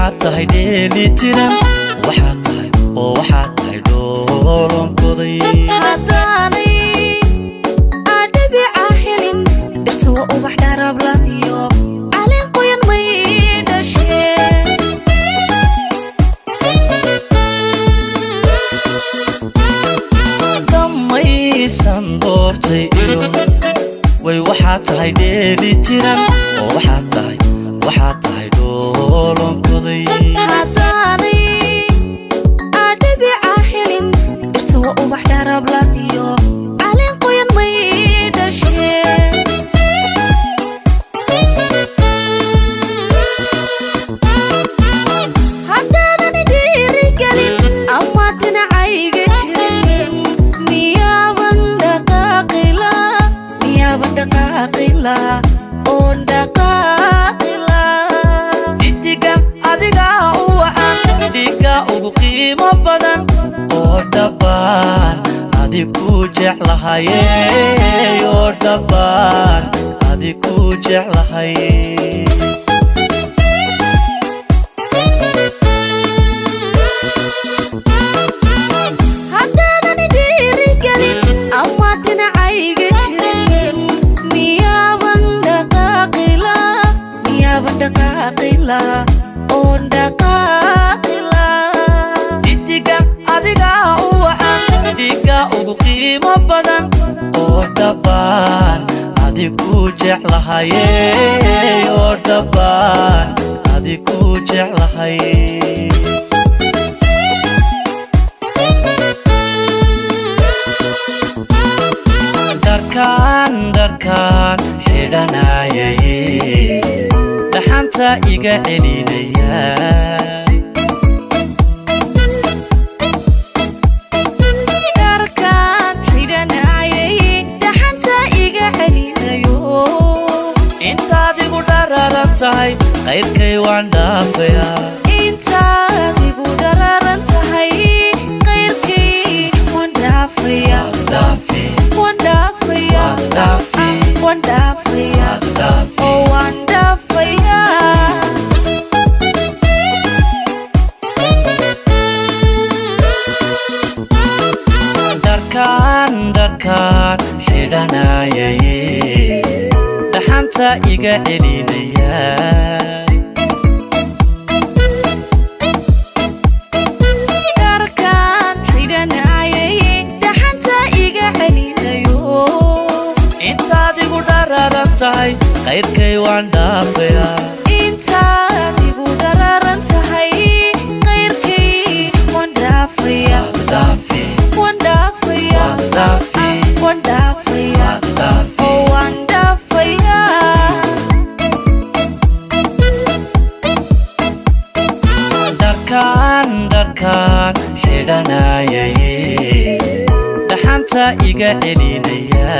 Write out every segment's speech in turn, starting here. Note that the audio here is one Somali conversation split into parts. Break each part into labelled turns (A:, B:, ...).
A: Waxaad tahay dheeli tiran, waxaad tahay oo waxaad tahay dhoolonkoday.
B: Haddaanay adhibica helin dhirta, waa ubax dharabla iyo caleen qoyan may dhasheen.
A: Dhammaysan doortay iyo way, waxaad tahay dheeli tiran oo waxaad tahay, waxaad tahay dhoolonkoday.
B: Haddaanay adhibica helin dhirta, waa ubax dharabla iyo caleen qoyan may dhasheen. Haddaadan dhiirigelin ama dhinacayga jirin, miyaaban dhaqaaqila, miyaaban dhaqaaqila oon dhaqaaqila?
A: Dhidiga adigaa u wacan, dhiigga ugu qiimo badan oo dhabbaan adig ku jeclahaye, oo dhabbaan adig ku jeclahay.
B: Haddaadan dhiirigelin ama dhinacayga jirin, miyaaban dhaqaaqila, miyaaban dhaqaaqila oon dhaqaaqila?
A: Dhidiga adigaa u wacan, dhiigga ugu qiimo badan oo dhabbaan adig ku jeclahaye, oo dhabbaan adig ku jeclahay. Dharkaan, dharkaan xidhanayay dhaxanta iga celinaya.
B: Dharkaan xidhanayay dhaxanta iga celinayo.
A: Intaad igu dhararan tahay, qayrkay waan dhaafayaa.
B: Intaad igu dhararan tahay, qayrkay waan dhaafaya.
A: Waad dhaafi.
B: Waan dhaafaya.
A: Waad dhaafi.
B: Waan dhaafaya.
A: Waad dhaafi.
B: Oo waan dhaafaya.
A: Dharkaan, dharkaan xidhanayay dhaxanta iga celinaya.
B: Dharkaan xidhanayay dhaxanta iga celinayo.
A: Intaad igu dhararan tahay, qayrkay waan dhaafayaa.
B: Intaad igu dhararan tahay, qayrkay waan dhaafaya.
A: Waad dhaafi.
B: Waan dhaafaya.
A: Waad dhaafi.
B: Waan dhaafaya.
A: Waad dhaafi.
B: Oo waan dhaafaya.
A: Dharkaan, dharkaan xidhanayay dhaxanta iga celinaya.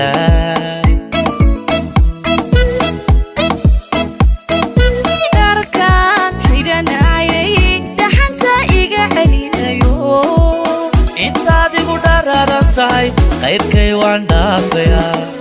B: Dharkaan xidhanayay dhaxanta iga celinayo.
A: Intaad igu dhararan tahay, qayrkay waan dhaafayaa.